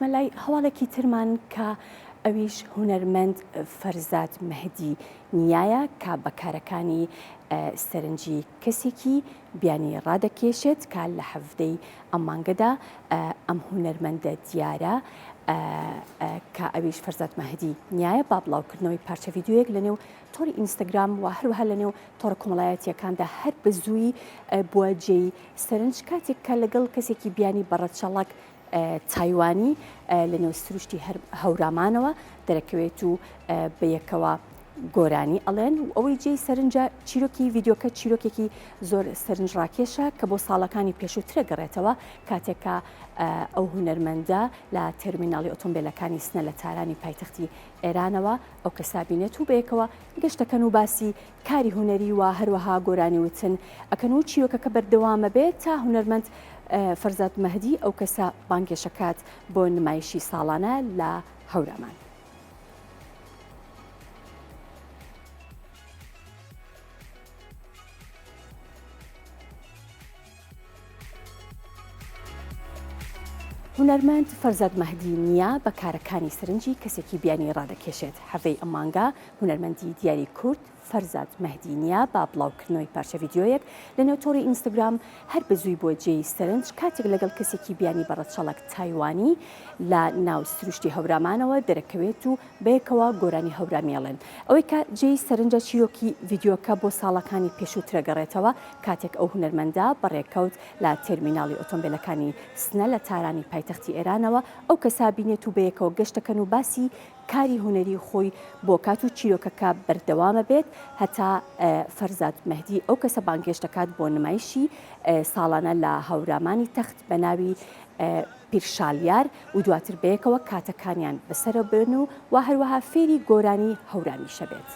دەچمە لای هەواڵێکی ترمان کە ئەویش هونەرمەند فەرزاد مەهدی نیایە کە بە کارەکانی سەرنجی کەسێکی بیانی ڕادەکێشێت کە لە حەڤدەی ئەم مانگەدا ئەم هونەرمەندە دیارە کە ئەویش فەرزاد مەهدی نیایە با بڵاوکردنەوەی پارچە ڤیدیۆیەک لەنێو تۆڕی ئینستاگرام و هەروەها لەنێو تۆڕە کۆمەڵایەتییەکاندا هەر بە زوویی بووە جێی سەرنج کاتێک کە لەگەڵ کەسێکی بیانی بە ڕەچەڵەک تایوانی لەنێو سروشتی هەورامانەوە دەرەکەوێت و بەیەکەوە گۆرانی ئەڵێن و ئەوەی جێی سەرنجە چیرۆکی ڤیدیۆکە چیرۆکێکی زۆر سەرنجڕاکێشە کە بۆ ساڵەکانی پێشووترە گەڕێتەوە کاتێک کە ئەو هونەرمەندە لە تێرمیناڵی ئۆتۆمبیلەکانی سنە لە تارانی پایتەختی ئێرانەوە ئەو کەسە بینێت و بەیەکەوە گەشت دەکەن و باسی کاری هونەری و هەروەها گۆرانی وتن ئەکەن و چیرۆکەکە بەردەوامە بێت تا هونەرمەند فەرزاد مەهدی ئەو کەسە بانگێشەکات بۆ نمایشی ساڵانە لە هەورامان. هونەرمەند فەرزاد مەهدی نیا بە کارەکانی سەرنجی کەسێکی بیانی ڕادەکێشێت. حەڤەی ئەم مانگە هونەرمەندی دیاری کورد فەرزاد مەهدی نیا بە بڵاوکردنەوەی پارچە ڤیدیۆیەک لەنێو تۆڕی ئینستاگرام هەر بە زووی بووە جێی سەرنج کاتێک لەگەڵ کەسێکی بیانی بە ڕەچەڵەک تایوانی لە ناو سروشتی هەورامانەوە دەرەکەوێت و بەیەکەوە گۆرانی هەورامی ئەڵێن. ئەوەی کە جێی سەرنجە چیرۆکی ڤیدیۆکە بۆ ساڵەکانی پێشووترە گەڕێتەوە کاتێک ئەو هونەرمەندە بەڕێکەوت لە تێرمیناڵی ئۆتۆمبێلەکانی سنە لە تارانی پایتەختی ئێرانەوە ئەو کەسە بینێت و بەیەکەوە گەشت دەکەن و باسی کاری هونەری خۆی بۆ کات و چیرۆکەکە بەردەوامە بێت هەتا فەرزاد مەهدی ئەو کەسە بانگهێشت دەکات بۆ نمایشی ساڵانە لە هەورامانی تەخت بە ناوی پیرشالیار و دواتر بەیەکەوە کاتەکانیان بەسەرە بن و و هەروەها فێری گۆرانی هەورامیشە بێت.